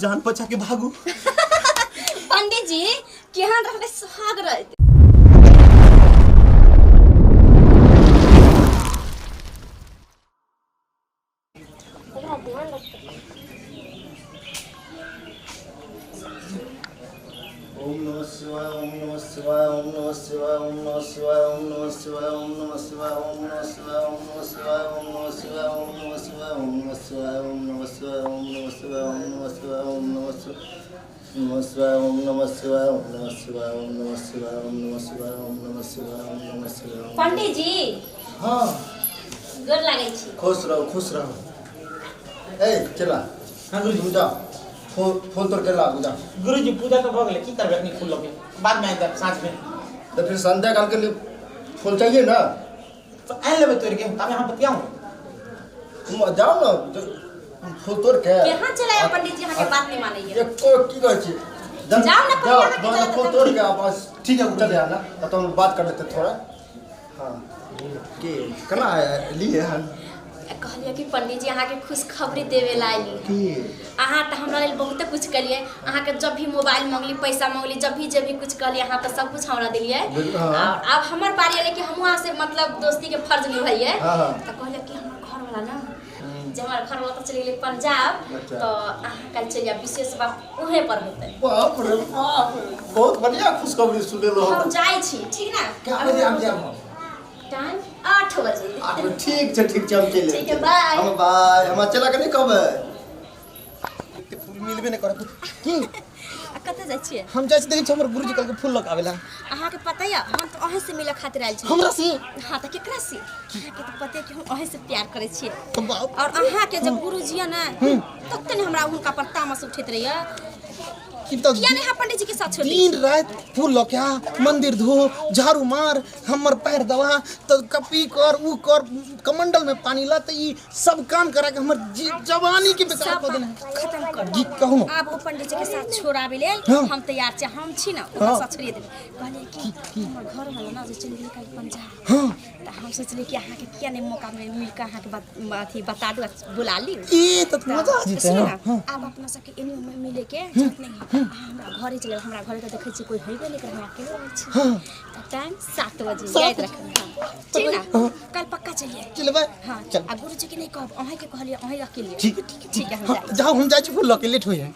जान बचा के भागू। पंडित जी केहन रहलै सुहाग राति? ओम नमः शिवाय, ओम नमः शिवाय, ओम नमः शिवाय, ओम नमः शिवाय, ओम नमः शिवाय, ओम नमः शिवाय, ओम नमः शिवाय, ओम नमः शिवाय, ओम नमः शिवाय, ओम नमः शिवाय, ओम नमः शिवाय, ओम नमः शिवाय, ओम नमः शिवाय, ओम नमः शिवाय, ओम नमः शिवाय, नमः शिवाय, ओम नमः शिवाय, ओम नमः शिवाय, ओम नमः शिवाय, ओम नमः शिवाय, ओम नमः शिवाय, ओम नमः शिवाय। पंडित जी हाँ। गोर लागै छी। खुश रहो, खुश रहो। ए चला। हाँ गुरुजी। तुम जाओ, फूल फूल तोड़ के लाओ, जाओ। गुरुजी पूजा तो भऽ गेलै, की करबै अखनी फूल लऽ के? बाद में आबि जायब साँझ में। तो फिर संध्या काल के लिए फूल चाहिए ना? तो आनि लेबै तोड़ि के, तब अहाँ बतियाउ। तुम जाओ ना, फूल तोड़ के। केहन चलाया पंडित जी, अहाँके बात नहीं मानैया। एको की कहै छी? जाओ ना, जाओ, पंडित जाओ, जी, फूल जाओ। तोड़ के आप बस। ठीक है गुरुजी। चले आना, तो हम बात कर लेते थोड़ा। हाँ के केना लिए हन? कहलियै कि पंडित जी अहाँके खुशखबरी देवे ला अयली। की? अहाँ तऽ हमरा लेल बहुते कुछ कलियै। अहाँके जब भी मोबाइल मंगली, पैसा मंगली, जब भी जब भी कुछ कहलियै, अहाँ तऽ सब कुछ हमरा देलियै। बिल्कुल, हाँ। और आब हमर बारी एलै कि हमहूँ अहाँ से मतलब दोस्ती के फर्ज निभैयै। हाँ, हाँ। तऽ कहलियै कि हमर घरवाला ना, जे हमर घरवाला तऽ चलि गेलै पंजाब। अच्छा। तऽ अहाँ काल्हि चलि जायब, विशेष बात उहें पर होतै। बाप रे बाप, बहुत बढ़िया खुशखबरी सुनेलहुँ। हम जाइ छी, ठीक ना? कए बजे आबि जायब हम? टाइम 8 बजे। 8 बजे, ठीक छै, ठीक छै, हम चलि ठीक है, बाय। हम बाय, हमरा चला के नहि कहबै। एते फूल मिलबे नहि करत की? आ कतऽ जाइ छियै? हम जाइ छी, देखै छी हमर गुरुजी कहलकै फूल लऽ के आबै ला। अहाँके पता यऽ, हम तऽ अहीं से मिलऽ खातिर आयल छी। हमरा से? हाँ, तऽ केकरा से? अहाँके तऽ पते कि हम अहीं से प्यार करै छियै। तऽ बाप। और अहाँके जब गुरुजी यऽ ने, तते ने हमरा हुनका पर तामस उठैत रहैया। की तऽ किया नहि अहाँ पंडित जी के साथ छोड़ दै छी? दिन राति फूल लऽ के आ, मंदिर धो, झाड़ू मार, हमर पैर दबा, तऽ कपी कर, ऊ कर, कमंडल में पानी ला, तऽ ई सब काम करा के हमर जवानी के बेकार सब कऽ देने। खत्म कर। गीत कहू ने। आब ओ पंडित जी के साथ छोड़ाबे लेल हम तैयार छी, हम छी ने ओकरा साथ छोड़िए देबै। कहलियै कि हमर घर वाला ना जे चलि गेलै काल्हि पंजाब, तऽ हम सोचलियै कि अहाँके किया नहि मौका मिल मिल कऽ अहाँके बात अथी बता दू आ बुला ली। ई तऽ मजा आ जेतै। सुनू हाँ। ने, आब अपना सबके एने ओने मिले के जरूरत नहीं है। अहाँ हमरा घरे चलि आउ, हमरा घरे तऽ देखै छी कोइ हेबे नहि करे, हम अकेले रहै छी। तऽ टाइम 7 बजे याद रखब। हाँ, ठीक ना? कल पक्का चलिए। चलबै। हाँ। चल। आ गुरुजी के नहीं कहब, अहीं के कहलिए, अहीं अकेले। ठीक है, ठीक है। ठीक है, हम हाँ, जाइ छी। जाओ, हम जाइ छी फूल लऽ के, लेट होइ है।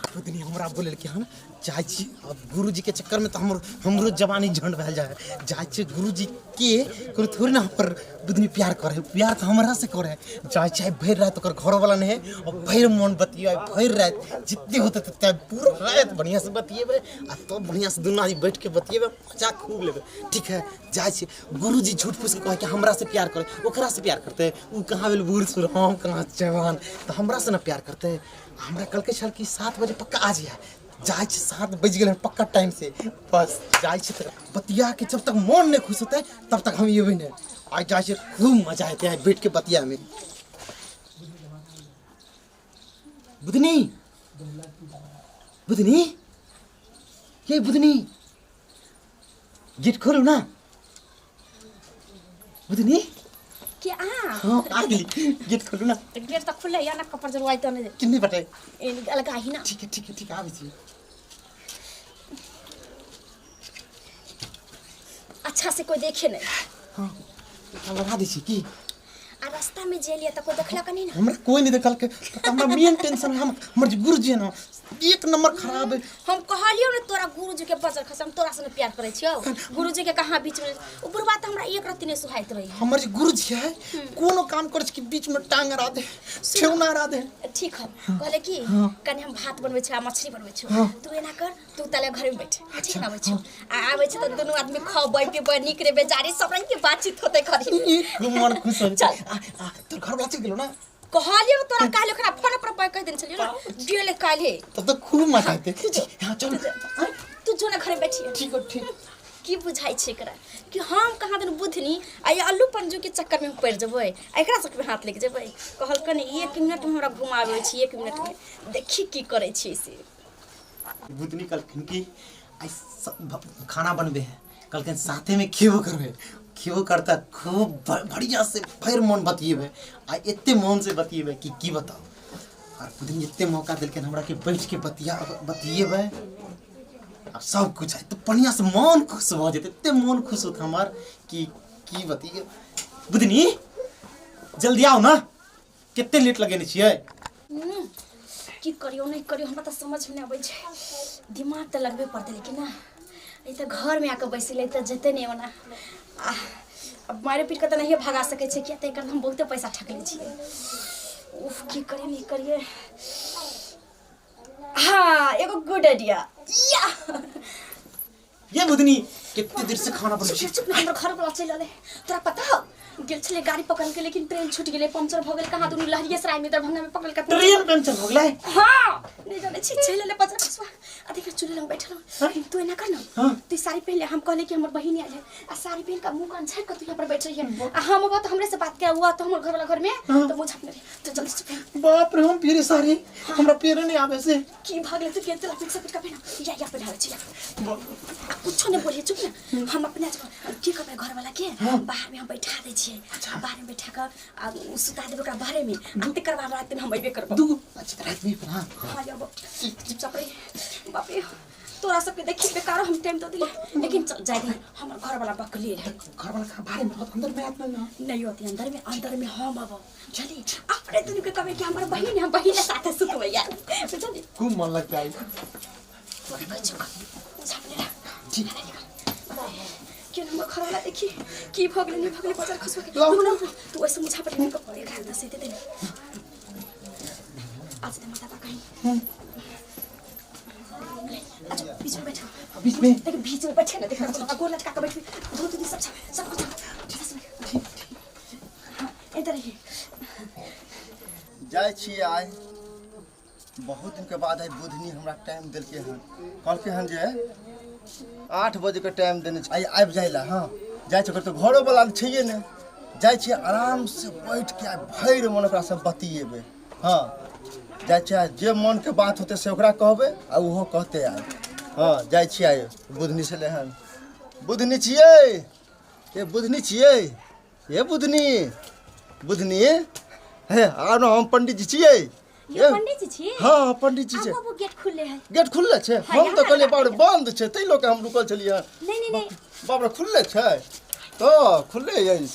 खुदनी हमरा बोलल कि हन जाइ छी। अब गुरुजी के चक्कर में तऽ हमर हमरो जवानी झंड भए जाए। जाइ छी गुरुजी के कोनो थोड़ी ना हमर बुधनी प्यार करे, प्यार तऽ हमरा से करे। जाइ छी भरि राति, ओकर घरवाला नहीं है, और भरि मन बतिया भरि राति, जितने होते तते पूरा राति बढ़िया से बतियेबै आ तब बढ़िया से दुनू आदमी बैठ के बतियेबै, मजा खूब लेबै। ठीक है, जाइ छी। गुरुजी झूठ फूस के कहै कि हमरा से प्यार करे, ओकरा से प्यार करते? उ कहाँ भेल बूढ़ सूढ़, हम कहाँ जवान, तऽ हमरा से ना प्यार करते? हमरा कहलकै छल कि 7 बजे पक्का आ जाइए। जाइ छी, 7 बजि गेलै पक्का टाइम से। बस जाइ छी तऽ बतिया के जब तक मन नहीं खुश होतै तब तक हम एबै नहि। आइ जाइ छी, खूब मजा एतै आइ बैठ के बतिया में। बुधनी, बुधनी, ये बुधनी, गेट खोलू ना बुधनी। के अहाँ? हाँ, आ गेली, गेट खोलू ना। तऽ गेट तऽ खुलले या ना, कपड़ जरुआई तऽ नहि। किन्नी बटे? ए अलगा ही ना। ठीक है, ठीक है, ठीक है, आबै छी। अच्छा से कोई देखे नहीं। हाँ, लगा दै छी की? आ रास्ता में जे लिया तऽ कोई देखलक नहीं ना? हमरा कोई नहीं देखलकै। तऽ हमरा मेन टेंशन है, हम हमर जे गुरुजी है ना, एक नंबर खराब है। हम कहलियौ ने तोरा गुरुजी के बजर खस, हम तोरा से ने प्यार करै छियौ, गुरुजी के कहाँ बीच में? ओ बुढ़वा तऽ हमरा एक रत्ती नहि सुहाइत रहै। हमर जे गुरुजी है, कोनो काम करै छै कि बीच में टांग अड़ा दे, ठेहुना अड़ा दे। ठीक है, कहले कि कनि हम भात बनबै छी आ मछली बनबै छी। तू एना कर, तू ताले घर में बैठ, ठीक ना? आबै छी आ आबै छी तऽ दुनू आदमी खबै पीबै, नीक रे बेचारी, सब रंग के बातचीत होतै घरे में। ई खूब मन खुश हो। चल। आ आ तोर घर वाला चलि गेलो ना? कहलियौ तोरा काल्हि, ओकरा फोन पर पर कहि देने छलियौ ना, गेलै काल्हि। तब तऽ खूब मजा एतै। हाँ, चल। तू जो ना, घरे में बैठिए। ठीक है, ठीक। की बुझाइ छै एकरा कि हम कहाँ दिन बुधनी आ ये अल्लू पंजू के चक्कर में हम पड़ि जेबै आ एकरा सबके हाथ लागि जेबै? कहलकनि 1 मिनट में हमरा घुमाबै छी, 1 मिनट में देखी की करै छी से। बुधनी कहलखिन कि आइ खाना बनबे है, कहलखिन साथे में खेबो करबे, खेबो करता, खूब बढ़िया से भरि मन बतियेबै आ एते मन से बतियेबै कि की बताउ। और बुधनी एते मौका देलखिन हमरा के बैठ के बतिया बतियेबै आ सब कुछ है तो बढ़िया से मन खुश भऽ जेतै। एते मन खुश होत हमर कि की बतिये। बुधनी जल्दी आउ ना, कते लेट लगेने छियै? की करियो नहीं करियो हमरा तऽ समझ में नहि अबै छै। दिमाग तऽ लगबे पड़तै, लेकिन ना ई तऽ घरमे आके बैसलै तऽ जेतै नहि ओना। आ अब मारि पीट कऽ तऽ नहिए भगा सकै छियै, किया तऽ एकर हम बहुते पैसा ठकले छियै। उफ, की करियै नहि करियै। हाँ, एगो गुड आइडिया या। ये बुधनी कते देर से खाना बनबै छी? चुप, हमर घर वाला चलि एलै। तोरा पता हौ, गेल छलै गाड़ी पकड़ के, लेकिन ट्रेन छूटि गेलै, पंक्चर भऽ गेलै। कहाँ दुनू लहरियासराय में दरभंगा में पकड़ के ट्रेन पंचर भऽ गेलै? हाँ, नहीं जाने छी, चलि एलै पचरा खसुआ। आ देख, चूल्हा लग बैठल हौ। तू एना कर ना। हाँ। तू साड़ी पहन ले। हम कहले कि हमर बहिन आयल है, आ साड़ी पहन के मुंह कान झाँक के तू यहाँ पर बैठ रही है, आ हम अब तो हमरे से बात कर हुआ तो हमर घर वाला घर में। हाँ। तो मुंह झाँकने रही। तू जल्दी से पहन। बाप रे, हम फिर साड़ी हमरा पेरे नहीं आवे से। की भागले तू? फेर तेरा फिक्स का पहना या या पहनावे छी। आ कुछो नहीं बोलिए, चुप ना। हम अपने की करबै, घर वाला के बाहर में हम बैठा दै छियै। आ बाहर में बैठा के आ उ सुता देबै ओकरा बाहरे में, आ तेकर बाद रात में हम अइबे करबै। दू अच्छा रात में फिर। हाँ। हाँ, अब चुपचाप रही। बाप रे, तोरा सबके देखी बेकार हम टाइम दऽ दिले, लेकिन चल जाय दे, हमर घर वाला बकली है। घर वाला कहाँ बाहर में रहत, अंदर में आत ना? नहीं होती अंदर में, अंदर में हम अब चली अपने दुनू के कहबै कि हमर बहिन है, हम बहिन के साथे सुतबै यार, बुझली? खूब मन लगता है। तोरा कहै छियौ, झापले रह। ठीक। क्यों हमर घर वाला देखी की भऽ गेलै नहि भऽ गेलै बजार खसबा के। लाउ। ना, तू ऐसे मुझा पर नहीं कपड़े खा दे दे दे आज दे माता कहीं। ले, अच्छा बीच में बैठो। बीच में? देख, बीच में बैठे ना, देख ना, गोर लटका के बैठ, धोती दी सब सब कुछ। ठीक ठीक, हाँ, इधर ही। जाइ छी आइ बहुत दिनके बाद आइ बुधनी हमरा टाइम देलकै हन। कहलकै हन जे 8 बजेके टाइम देने छै, आइ आबि जाइ लए। हँ, जाइ छै, ओकर तऽ घरोवला छैहे नहि। जाइ छियै आरामसँ बैठके आइ भरि मन ओकरासँ बतियेबै। हँ, जाइ छियै, आइ जे मनके बात होतै से ओकरा कहबै आ ओहो कहतै आइ। हँ, जाइ छियै आइ बुधनी छलै हन। बुधनी छियै? ए बुधनी छियै? ए बुधनी, बुधनी हे, आउ ने, हम पंडित जी छियै। ये पंडित जी छी? हाँ, पंडित जी छै। आबू आबू, गेट खुलले है। गेट खुलले छै? हाँ, हम यहाँ तऽ कहलियै लगा बाप रे दियौ। बंद छै, ताहि लऽ कऽ हम रुकल छलियै हन। नहीं नहीं नहीं। बाप रे, खुलले छै तऽ खुलले अछि।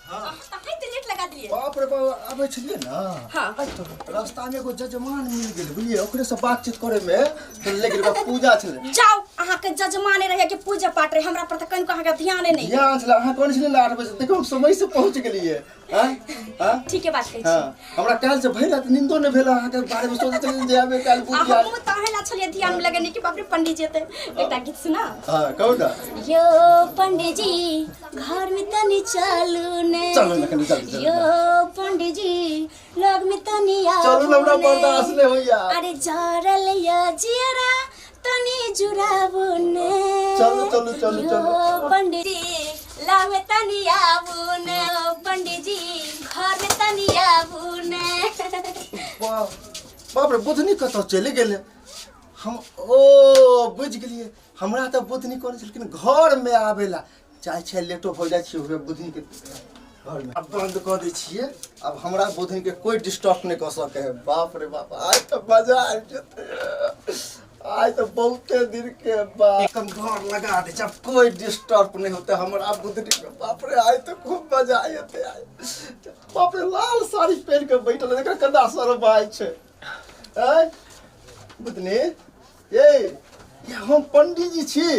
तखन तऽ लेट लगा दिए। बाप रे बाप, आबै छलियै ने। हाँ। रास्ता में एगो जजमान मिल गेल, बुझलियै? ओकरे से बातचीत करे में तऽ लागि गेल, ओकरा पूजा छलै। जाओ, अहाँके जजमाने रहे कि पूजा पाठ रहे, हमरा पर तऽ कनिको अहाँके ध्याने नहीं। ध्यान छलै। अहाँ कहने छलियै ने 8 बजे, देखियौ हम समय से पहुँच गेलियै। आँय आँय, ठीके बात कहै छी। हाँ, हमरा काल्हि से भरि राति नींदो नहि भेल, अहाँके बारे में सोचैत छलियै जे आबे काल्हि आ बुझि। हमहूँ तऽ अहें ला छलियै ध्यान में लगेने कि बाप रे पंडित जी एतै। एकटा गीत सुना। हाँ, कहू ने। यो पंडित जी, घर में तनी चलू ने। चलू ने कनी, चलू, चलू। यो पंडित जी, लग में तनी आबू। चलू ने, हमरा ने। बर्दाश्त नहि होइया। अरे जरल यो जियरा तनी जुड़ाबू ने। चलू, चलू, चलू, यो चलू। पंडित जी, लग में तनी आबू ने। ओ पंडित जी, घर में तनी आबू ने। बाप बाप रे, बुधनी कतऽ चलि गेलै? हम ओ बुझि गेलियै, हमरा तऽ बुधनी कहने छलखिन घरमे आबै ला। चाहे छै लेटो भऽ जाइ छियै बुधनीके घरमे। आब बंद कऽ दै छियै, आब हमरा बुधनीके कोइ डिस्टर्ब नहि कऽ सकै है। बाप रे बाप, आइ तऽ मजा आबि जेतै। आइ तऽ बहुते दिनके बाद एकदम घर लगा दै छै, आब कोइ डिस्टर्ब नहि होतै हमरा बुधनीके। बाप रे, आइ तऽ खूब मजा एतै आइ। बाप रे, लाल साड़ी पहिर कऽ बैठल है, देखऽ केना शरमाइ छै। आँय बुधनी, ये ये हम पंडीजी छी।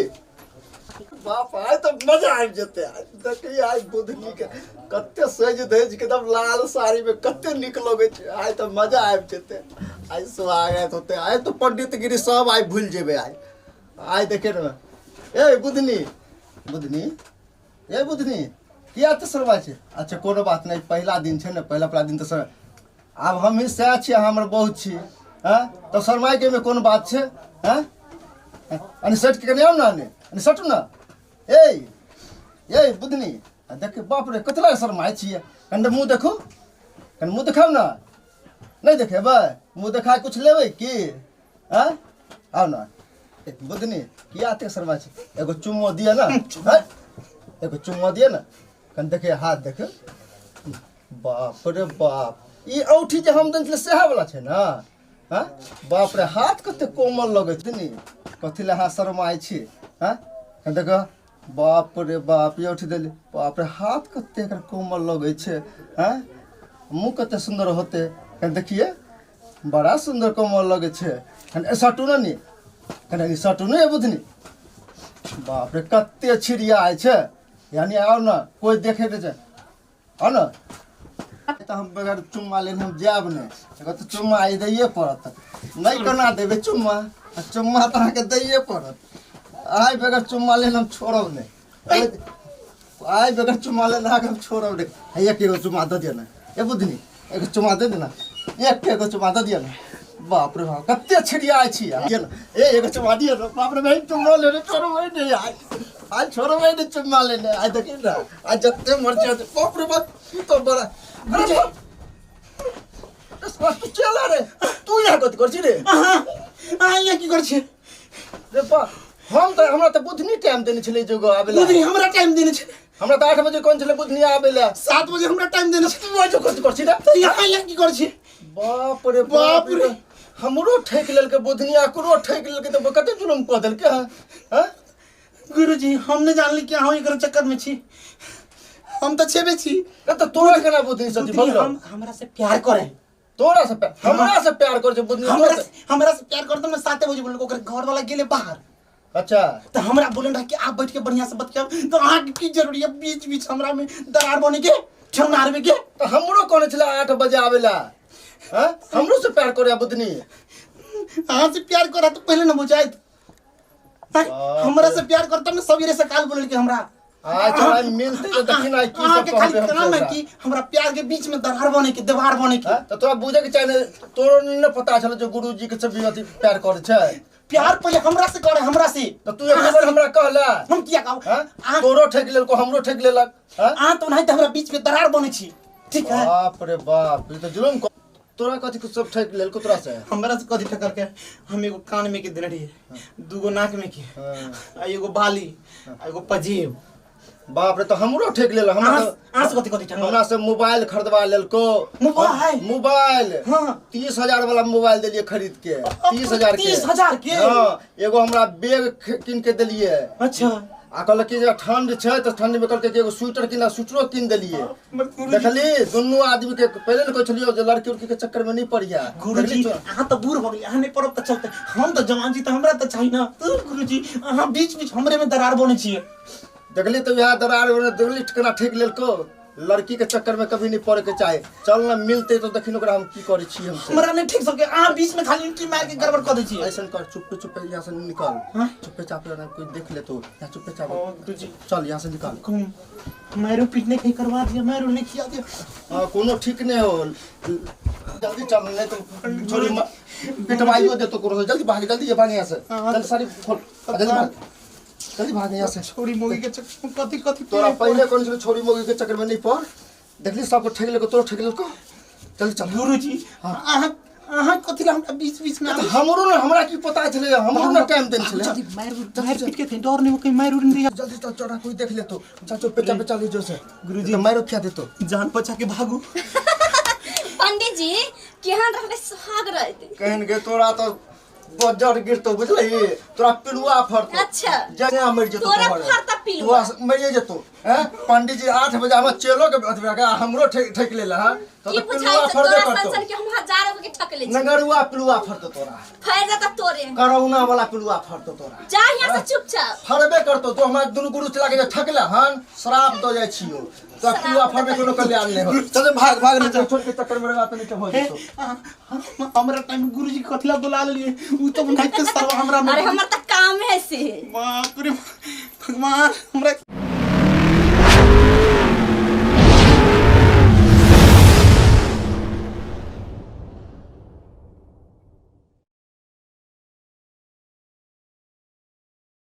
बाप, आइ तऽ मजा आबि जेतै आइ। देखी आइ बुधनी के कते सजि धजि के एकदम लाल साड़ी में कते नीक लगै छै। आइ तऽ मजा आबि जेतै आइ, स्वागत होतै आइ तऽ। पंडितगिरी सब आइ भूलि जेबै आइ। आइ देखे ने। ए बुधनी, बुधनी, ए बुधनी, किया तऽ शर्माइ छै? अच्छा, कोनो बात नहि, पहिला दिन छै ने, पहिला पहिला दिन तऽ सर आब हमही सएह छियै, अहाँ हमर बहुत छी। हँ, तऽ शर्माइके एहिमे कोन बात छै? हँ, अनि सटि के कनि आउ ने, अनि अनि सटू ने। ए ए बुधनी, आ देख, बाप रे, कतला शर्माइ छियै? कनि मुँह देखू, कनि मुँह देखाउ ने। नहि देखेबै? मुँह देखा कुछ लेबै की? आँय, आउ ने। ए, बुधनी, किया एतेक शर्माइ छै? एगो चुम्मो दिअ ने। हँ, एगो चुम्मो दिअ ने कनि। देखिए हाथ, देखियौ। बाप रे बाप, ई औठी जे हम देने छलियै सएह वाला छै ने? हाँ बाप रे, हाथ कते कोमल लगै छै नी। कथी लए अहाँ शरमाइ छी? हाँ देख, बाप रे बाप, ई औठी देली। बाप रे, हाथ कते एकर कोमल लगै छै। हाँ मुँह कते सुन्दर होतै, कनि देखिए, बड़ा सुन्दर कोमल लगै छै। कनि सटू ने नी, कनि सटू ने बुधनी। बाप रे, कते छिड़िया छै। यानी आओ ने, कोइ देखे नहि छै। आओ ने तऽ हम बगैर चुम्मा लेने हम जायब नहि। एकर तऽ चुम्मा आइ दैए पड़त। नहि कोना देबै चुम्मा? आ चुम्मा तऽ अहाँके दैए पड़त। आइ बगैर चुम्मा लेने हम छोड़ब नहि। आइ बगैर चुम्मा लेने अहाँके हम छोड़ब नहि। है एक एगो चुम्मा दऽ दिअ ने ए बुधनी, एगो चुम्मा दे दे ना, एक एगो चुम्मा दऽ दिअ ने। बाप रे बाप, कते छिड़िया छी। दिअ ने ए, एगो चुम्मा दिअ ने। बाप रे भाई, चुम्मा लेने छोड़बै नहि आइ। आइ छोड़बै नहि चुम्मा लेने आइ। देखी ने, आइ जते मर्जी होतै। बाप रे बाप, ई तो बड़ा, अरे बाप, तू चल रे, तू यहाँ कथी कर छी रे? अहाँ अहाँ यहाँ की कर छी रे बा? हम तऽ हमरा तऽ बुधनी टाइम देने छलै जो आबे ला। बुधनी हमरा टाइम देने छै। हमरा तऽ 8 बजे कोन छलै बुधनी आबे ला। 7 बजे हमरा टाइम देने छै। तू आज कथी कर छी रे? तऽ यहाँ यहाँ की कर छी? बाप रे बाप रे, हमरो ठकि लेलकै बुधनी, एकरो ठकि लेलकै। तऽ कते जुलुम कऽ देलकै हँ? हँ गुरुजी, हम नहि जानली कि अहाँ एकर चक्कर में छी। हम तऽ छेबे छी। रे तऽ तोरा केना बुधनी सती बुधनी भगलो? हम हमरा से प्यार करे। तोरा से प्यार? हमरा से प्यार कर छै बुधनी? हमरा तोरा से? हमरा से प्यार करते। मैं 7 बजे बोलल, ओकर घर वाला गेले बाहर। अच्छा। तऽ हमरा बोलन रहा कि आप बैठ के बढ़िया से बतियाब। तऽ अहाँके की जरूरी है बीच बीच हमरा में दरार बने के, ठेहुन आरबे के? तऽ हमरो कहने छलै 8 बजे आबे ला। हँ हमरो से प्यार करे बुधनी? अहाँ से प्यार करा तऽ पहले न बुझाइत। हमरा से प्यार करता मैं सवेरे सकाल बोलल के हमरा। आज चल, आइ मिलते तऽ देखी ना की सब अहाँके खाली कहबे हम काम है तोरा। कि हमरा प्यार के बीच में दरार बने के, दीवार बने के। हँ? तऽ तोरा बुझे के चाही ने, तोरो ने पता छल जो गुरुजी के सब भी अथी प्यार करे छै। प्यार पहले हमरा से करे, हमरा से। तऽ तू एक बेर हमरा कहला? हम किया कहब? हँ? अहाँ तोरो ठकि लेलको, हमरो ठकि लेलक। हँ? अहाँ तो नहीं हमरा बीच में दरार बने छी, ठीक है? बाप रे बाप, ई तऽ जुलुम तोरा कथी कुछ सब ठकि लेलको तोरा से? हमरा से कथी ठकर के? हम एगो कान में के देने रहिए, दूगो नाक में के, आ एगो बाली आ एगो पजेब। बाप रे, तऽ हमरो ठकि लेलक हमरा। अहाँ तऽ अहाँ से कथी कथी ठकल? हमरा से मोबाइल खरीदवा लेलको। मोबाइल? मोबाइल। हाँ। 30,000 वाला मोबाइल देलिए खरीद के, 30,000 के। 30,000 के? हाँ, एगो हमरा बैग कीन के देलिए। अच्छा। आ कहलक कि जे ठंड छै तऽ ठंड में कहलकै कि एगो स्वेटर किन, स्वेटरो किन देलिए। देखली दुनू आदमी के पहिले ने कहै छलियौ जे लड़की उड़की के चक्कर में नहीं पड़िया। गुरुजी, अहाँ तऽ बूढ़ भऽ गेलियै, अहाँ नहि पड़ब तऽ चलतै। हम तऽ जवान छी, तऽ हमरा तऽ चाही ने। तू गुरुजी, अहाँ बीच बीच हमरे में दरार बनै छियै। देखली तऽ वएह दरार बने। देखली केना ठेक लेलको? लड़की के चक्कर में कभी नहीं पड़े के चाहे। चल ना, मिलते तो देखिन ओकरा हम की करै छी हम। हमरा नहि ठीक सबके, अहाँ बीच में खाली एंट्री मार के गड़बड़ कऽ दै छियै। ऐसन कर, चुप्पे चुप्पे यहाँ से निकल। हाँ? चुप्पे चापे ना कोई देख ले तो यहाँ चुप्पे चाप। ओ, गुरुजी। चल, यहाँ से निकल। कम मारो पीटने कहीं करवा दिया, मारो नहीं खिया दिया। हाँ, कोनो ठीक नहीं हो। जल्दी चल, नहीं तो छोरी पिटवाइयो दे तो करो। जल्दी भाग, जल्दी ये भाग यहाँ से। हाँ, चल, सारी खोल, जल्दी भाग, जल्दी भाग यहाँ से। छोरी मोगी के चक्कर में कथी कथी तोरा पहले कौन छलो, छोरी मोगी के चक्कर में नहीं पड़। देखली सबको ठेक लेको, तोरो ठेक लेको। चल चल। गुरुजी, अहाँ अहाँ कथी ला हमरा बीच बीच में तऽ हमरो ने, हमरा की पता छलै? हमरो ने टाइम देने छलै। जल्दी मार मार पीट के कहीं डर नहीं हो, कहीं मार उड़ नहीं। जल्दी चल, चौड़ा कोई देख ले तो। चल, चुप्पे चापे चल जो से। गुरुजी। तो मारो खिया दे तो। जान बचा के भागू। पंडित जी, केहन रहलै सुहाग रहते? कहन के तोरा तो बजर गिरतो, बुझलही? तोरा पिलुआ फरतो। अच्छा। जने मरि जेतो। तोरा तोहर। फरता पिलुआ। तोरा मरिए जेतो हैं। पंडित जी 8 बजे हमर चेलो के अथी भए के हमरो ठेक ठेक लेला हँ तो की तो बुझाइ पिलुआ छै फरबे तोरा करतो। सन सन के हम हजारों के ठकले छी। नगरुआ पिलुआ फरतो तोरा। फैर जाता तोरे। करौना वाला पिलुआ फरतो तोरा। जा यहाँ से चुपचाप। फरबे करतो तो। हमरा दुनू गुरु चला के जे ठकले हन, श्राप दऽ जाइ छियो तो। पिलुआ फरबे, कोनो कल्याण नहि हो। चल भाग भाग, नहीं छोड़ के चक्कर में रहा तो नहीं हो जेतो। हमरा टाइम गुरुजी कथी ला बुला लेलिए? उ तो बनाइते सर्व हमरा में। अरे, हमर तऽ काम है से। बाप रे भगवान, हमरा